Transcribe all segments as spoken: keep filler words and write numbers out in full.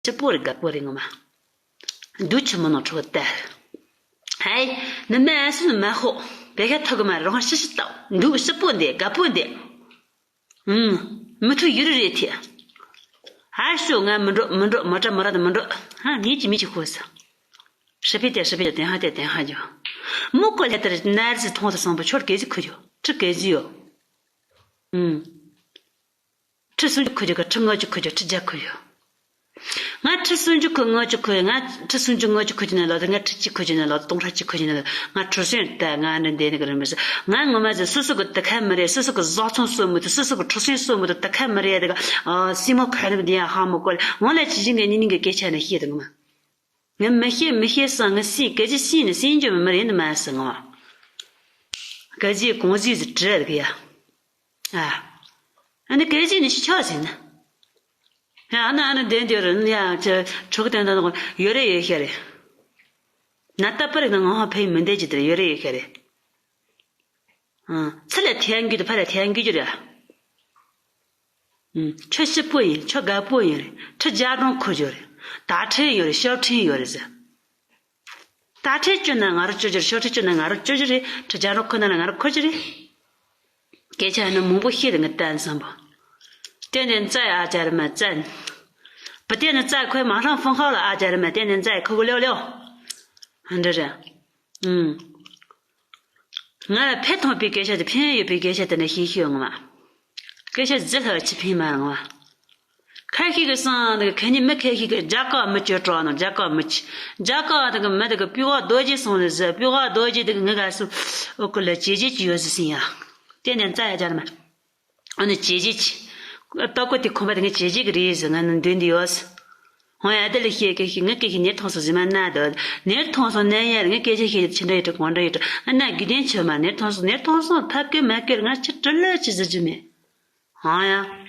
སྐྱིད་པོ་རེད། དགའ་པོ་རེད་ངོ་མ། འདུག་ཆུ་མི་ནང་ཁྲོ་གི་ལྟ། ཧའི། ནི་མ་སུ་ནི་མ་ཧོ། བེ་ཤ་ཐོག་གི་མ་རང་ཤི་ཤི་ལྟ། འདུག་སྐྱིད་པོ་འདི་དགའ་པོ་འདི། ཨུམ། མི་ཐུག་ཡུ་རི་རེད་ཐི། ཧ་ཤོ་ང་མི་འགྲོ་མི་འགྲོ། མོ་ཏྲ་མོ་ར་དང་མི་འགྲོ། ཧ་ངེད་ཀྱི་མི་གཅིག་ཤོད་ས། ཧྲི་པི་ཏེ་ཧྲི་པི་ཏེ་དེན་ཧ་ཏེ་དེན་ཧ་ཇོ། མོ་ཀོ་ལེ་ཏར་ནར་སི་མཐོང་དུ་སོང་པ་ཆོར་གེ་ཟི་ཁུ་ཇོ། ཁྲི་གེ་ཟི་ཡོ། ཨུམ། ཁྲི་སུམ་ཅུ་ཁུ་ཅོ་ག་ཁྲི་ལྔ་བཅུ་ཁུ་ཅོ་ཁྲི་བརྒྱ་ཁུ་ཡོད། ང་ཁྲི་སུམ་ཅུ་ཁུ་ལྔ་བཅུ་ཁུ་ཡོད། ང་ཁྲི་སུམ་ཅུ་ལྔ་བཅུ་ཁུ་ཅོ་ནས་ལོ་ད་ང་ཁྲི་གཅིག་ཁུ་ཅོ་ནས་ལོ་ད་སྟོང་ཕྲག་གཅིག་ཁུ་ཅོ་ནས་ལོ། ང་ཁྲི་སུམ་ད་ང་འདྲ་འདས་ནི་གི་རིམ་པས་ང་ངོ་མ་ཟེར་སོ་སོ་གི་དུ་ཁ་མི་རེད། སོ་སོ་གི་བཟོ་ཚོང་སོ་མི་ཐུབ། སོ་སོ་གི་ཁྲི་སུམ་སོ་མི་ཐུབ། དུ་ཁ་མི་རེད་དེ་ག་སྲིང་མོ་ཁ་རིམ་འདི་ཡང་ཧ་མི་གོ་ལ། འོང་ལ་ཅི་བཞིན་གི་ཉིན་ཉིན་གི་སྐད་ཆ་ནས་ཤེས་དུ་ངོ་མ། ང་མི་ཤེས་མི་ཤེས་སང་ང་སྲིད་ག་ཅི་སྲིད་ནི་སྲིད་འཇོ་མི་མི་རེད་ནི་མ་སང་ངོ་མ། ག་ཅི་གོང་ཟིག་ཟིག་བྲལ་གི་ཡ། ཨ། ཨ་ནི་སྐད་ཆ་ནི་ཤི་ཆོག་ཟིན་ན། ཡ་ཨ་ནི་ཨ་ནི་བདེན་བདེ་རུ་ཡ་ཁྱེད་ཕྲུ་གུ་དེ་འདྲ་ཡོད་རེ་ཡོད་ཤ་རེ། ན་ད་པར་ན་ང་ཧ་ཕེ་མི་འདེད་ཀྱི་དེ་ཡོད་རེ་ཡོད་ཤ་རེ། ཨ། ཚི་ལ་ཐན་རྒྱུ་དེ་ཕ་ལ་ཐན་རྒྱུ་རེ། ཨ། ཁྱོད་སྐྱིད་པོ་ཡིན། ཁྱོད་དགའ་པོ་ཡིན་རེད། ཁྲི་རྒྱ་གྲོང་ཁུར་རྒྱུ་རེད། ད་ཁྲི་ཡོད་རེད། ཤོར་ཁྲི་ཡོད་རེད་ཟེར། ད་ཁྲི་བཅུ་ན་ང་རང་བཅུ་རྒྱུ་རེད། ཤོག་ཁྲི་བཅུ་ན་ང་རང་བཅུ་རྒྱུ་རེད། ཁྲི་བརྒྱ་རང་ཁོ་ན་ལ་ང་རང་ཁུར་རྒྱུ་རེད། སྐད་ཆ་ནི་མང་པོ་བཤད་དེ་ངས་བསྟན་བསམ་པ། བསྟན་ནས་རྩ་ཡ་ཨ་ཅག་རེད་མ་བཙན། བུ་བསྟན་ནས་རྩ་ཁོའི་མ་ཧྲང་ཧྥང་ཧའོ་ལ་ཨ་ཅག་རེད་མ་བསྟན་ནས་རྩ་ཡ་ཁུ་གུ་ལེའོ་ལེའོ། ཨ་འདྲ་རེད། ཨུམ། ང་ལ་ཕན་ཐོགས་པའི་སྐད་ཆ་དེ་ཕན་ཡོད་པའི་སྐད་ཆ་དེ་ནས་ཤེས་ཤེས་ཡོང་ང་མ། སྐད་ཆ་ཟི་ལྷག་ཅི་ཕན་མ་རང་བ། ཁ་ཤས་ཀྱི་སང་དེ་ག་ཁ་ཉིན་མི་ཁ་ཤས་ཀྱི་རྒྱ་གར་མི་སྤྱོད་གྲོགས་ནང་རྒྱ་གར་མི་ཆི། རྒྱ་གར་དེ་ག་མི་དེ་ག་པི་ཝ་རྡོ་རྗེ་སོང་ལ་ཟེར། པི་ཝ་རྡོ་རྗེ་དེ་ག་ངི་ག་སུ་ཨོ་ཀུ་ལ་བྱས་རྗེས་ཀྱི་ཡོད་ཟེར་སིན་ཡ། དེ་ནས་རྩ་ཡ་རྒྱ་ལ་མ། ཨ་ནི་བྱས་རྗེས་ཀྱི། ལྟ་སྐོར་དེ་ཁོམ་པ་དེ་ངི་བྱས་རྗེས་ཀྱི་རེད་ཟེར། ང་ནི་འདོན་དེ་ཡོད་ཟེར། ཧོན་ཨ་དེ་ལ་ཤེས་ཀི་ཤེས་ངི་ཀི་ཤེས་ནེར་ཐོང་སོ་ཟི་མ་ན་དོ། ནེར་ཐོང་སོ་ནན་ཡ་ངི་སྐད་ཆ་ཤེས་ཆི་འདྲ་ཡོད་དྲ་གོང་འདྲ་ཡོད་དྲ་ང་ན་རྒྱུ་ལྡན་ཆོད་མ་ནེར་ཐོང་སོ་ནེར་ཐོང་སོ་ཕབ་ཀི་མ་ཀི་ང་ཆི་དྲི་ལ་ཆི་ཟི་ཅི་མེད། ཧང་ཡ།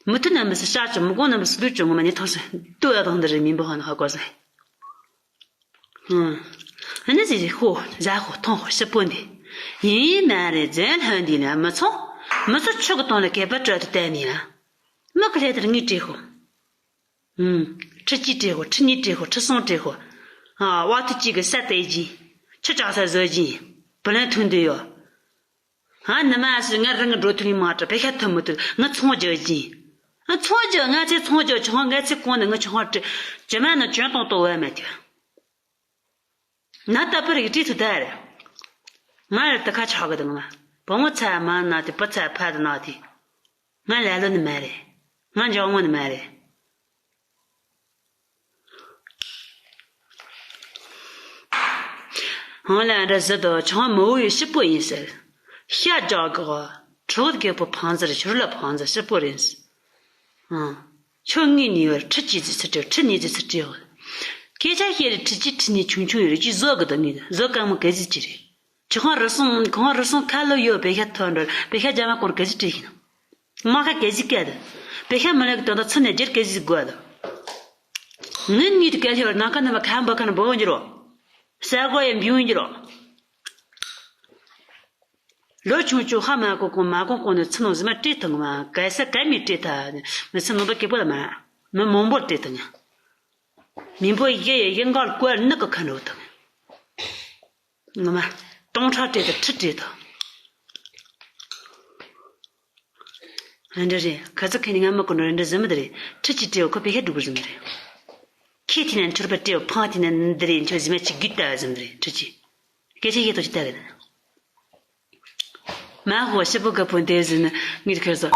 མུ་མཐུད་ན་མི་སྲིད་ཤ་ཅུང་མི་དགོངས་ན་མི་སྲིད་དུ་ཅུང་ངོ་མ་ནི་ཐོག་སེ་ལྟོས་ཡ་དང་འདི་རེད་མིན་པོ་ཧ་ན་ཧ་གོ་སེ། ཧུང་། ཨ་ནི་ཟེར་ཧོ་ཟ་ཧོ་ཐོང་ཧོ་ཤི་པོ་འདི། ཡིན་ཡིན་མ་རེད་རྫན་ལྷོད་འདི་ལ་མི་ཚོང་། མི་ཚོ་ཆུ་གི་དོང་ལ་གད་པ་སྤྲོད་དུ་བསྟན་ནི་ལ། མི་གི་ལྷས་དེར་ངས་བྲིས་ཧོ། ཧུང་། ཁྲི་གཅིག་བྲིས་ཧོ། ཁྲི་གཉིས་བྲིས་ཧོ། ཁྲི་གསུམ་བྲིས་ཧོ། ཨ་བ་ཐུ་གཅིག་གི་ས་དེ་བཞིན། ཆུ་བྲག་ས་བཟོ་བཞིན། བུ་ལོན་ཐོན་དུ་ཡོད། ཨ་ནི་མ་སི་ང་རང་གི་འགྲོ་ཐུབ་ནི་མ་ཏྲ་བེ་ཤ་ཐུབ་མི་ཐུབ་ང་ཚོང་རྒྱག་གིན། ཨ་ཚོང་རྒྱག་ང་ཚེ་ཚོང་རྒྱག་ཆུང་ང་ཚེ་གོང་ནས་ང་ཆུང་ང་ཏྲི་ཇི་མ་ན་གྱོན་གཏོང་གཏོང་བས་མེད་ཀྱི། ན་ད་པར་ཡི་ཏྲི་ཐུ་ད་རེ། ང་རེ་ད་ཁ་ཆག་གི་འདུག་ང་བུ་མོ་ཚ་མ་ན་དེ་བུ་ཚ་ཕ་དེ་ན་དེ། ང་ལ་ལོ་ནི་མ་རེད། ང་འཇོག་ངོ་ནི་མ་རེད། ཧང་ལ་འདྲ་ཟི་དོ་ཆང་མི་འུ་ཡི་ཤི་པོ་ཡིན་ཟེར། ཤ་རྒྱག་གི་གོ། ཁྲོག་རྒད་པོ་ཕང་ཟེར་ཆུར་ལ་ཕང་ཟེར་ཤི་པོ་རེད། ཨང་། ཆོ་ངའི་ནི་ཡོད་ཁྲི་གཅིག་ཙི་ཚི་ཏྲེ་ཁྲི་གཉིས་ཙི་ཚི་ཏྲེ་ཡོད། སྐད་ཆ་བཤད་རེ་ཁྲི་གཅིག་ཁྲི་གཉིས་ཆུང་ཆུང་ཡོད་རེ་གཅིག་བཟོ་གི་དང་ངེས་བཟོ་དཀའ་མོ་ག་ཟི་ཅི་རེད། ཆུ་ཁང་རུ་སོང་ཁང་རུ་སོང་ཁ་ལོ་ཡོད་བེ་ཤ་ཐོན་འགྲོ་བེ་ཤ་རྒྱ་མ་སྐོར་ག་ཟི་ཏྲེ་ཡིན། མ་ཁ་གལ་སྲིད་སྐད་དུ། བེ་ཤ་མ་ལེགས་དོན་དག་ཚུར་ནས་རྒྱལ་གལ་སྲིད་དགོས་དོ། ངའི་ངའི་དུ་གལ་ཤོར་ནམ་མཁའ་རྣམ་པ་ཁམ་བུ་ཁ་ན་འབོ་འགྱུར་རོ། ས་གོ་ཡང་འབྱུང་འགྱུར་རོ། ལོ་ཆུང་ཆུང་ཧ་མ་གོ་གོང་མ་གོང་གོང་ནས་ཚུར་ནང་ཟི་མ་སྤྲད་ཐུབ་ང་མ་གལ་ས་གལ་མི་སྤྲད་ཐ། མི་ཚེ་ནང་པ་སྐྱིད་པོ་ལ་མ། མི་མང་པོར་སྤྲད་ཐུབ་ང་། མི་འབོ་ཡེ་ཡེ་ཡེ་འགག་ཀོལ་ནི་གི་ཁ་འགྲོ་ཐུབ་ང་། ངོ་མ། སྟོང་ཕྲག་སྤྲད་དང་ཁྲི་སྤྲད་དང་། ཨ་འདྲ་རེད། ཁ་ཚ་ཁ་ནི་ང་མ་ཀུན་རེ་འདྲ་ཟེར་མི་འདི་རེད། ཁྲི་གཅིག་སྤྲད་ཁོ་པེ་ཧེ་འགྲུབ་གི་ཟེར་མི་རེད། ཁྱེད་དེ་ནས་འཁྱོར་པ་སྤྲད་ཕང་དེ་ནས་འདི་རེད་འཁྱོར་ཟེར་མ་ཅིག་རྒྱུད་ལྟ་བ་ཟེར་མི་རེད་ཁྲི་གཅིག་སྐད་ཆ་ཡེ་ཏོ་ཅི་ལྟ་གི་ན། མ་ཧོ་ཤི་པོ་ག་པོ་འདི་ཟེར་ན་ངེད་ཁར་ཟ།